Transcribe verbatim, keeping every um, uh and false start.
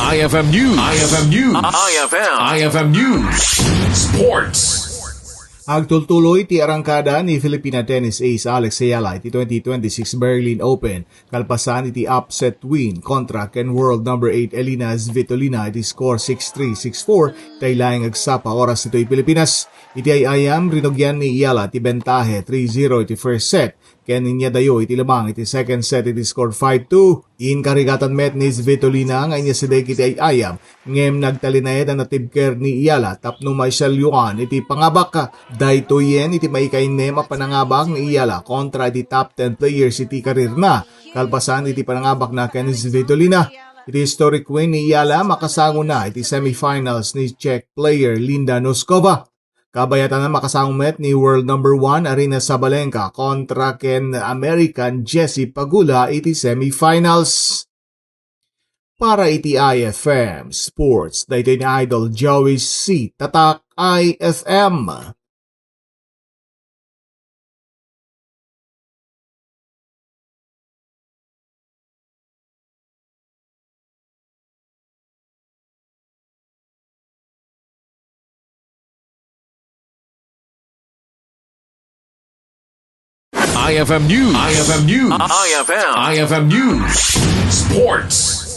I F M News. I F M News. I F M. I F M News. Sports. Agtultuloy ti arangkada ni Filipina tennis ace Alex Ayala iti twenty twenty-six Berlin Open, kalpasan iti upset win kontra ken world number eight Elina Svitolina iti score six three, six four, tay laeng agsapa oras ditoy Pilipinas. Iti ay-ayam, rinugian ni Ayala ti bentahe three zero iti first set, ken inyadayo iti labang iti second set iti score five two. Inkarigatan met ni Svitolina nga inyasideg iti ay-ayam, ngem nagtalinaed a natibker ni Ayala tapno maisalyoan iti pangabak. Daytoyen iti maikainnem a panangabak ni Ayala kontra iti top ten players iti karirna, kalpasan iti panangabakna ken Svitolina. Iti historic win ni Ayala, makasangona iti semifinals ni Czech player Linda Noskova. Kabayatan a makasango met ni world number one Aryna Sabalenka kontra ken American Jessie Pegula iti semifinals. Para iti I F M Sports, daytoy ni Idol Joey C. Tatak I F M. I F M News. I F M News. I F M. I F M News. Sports.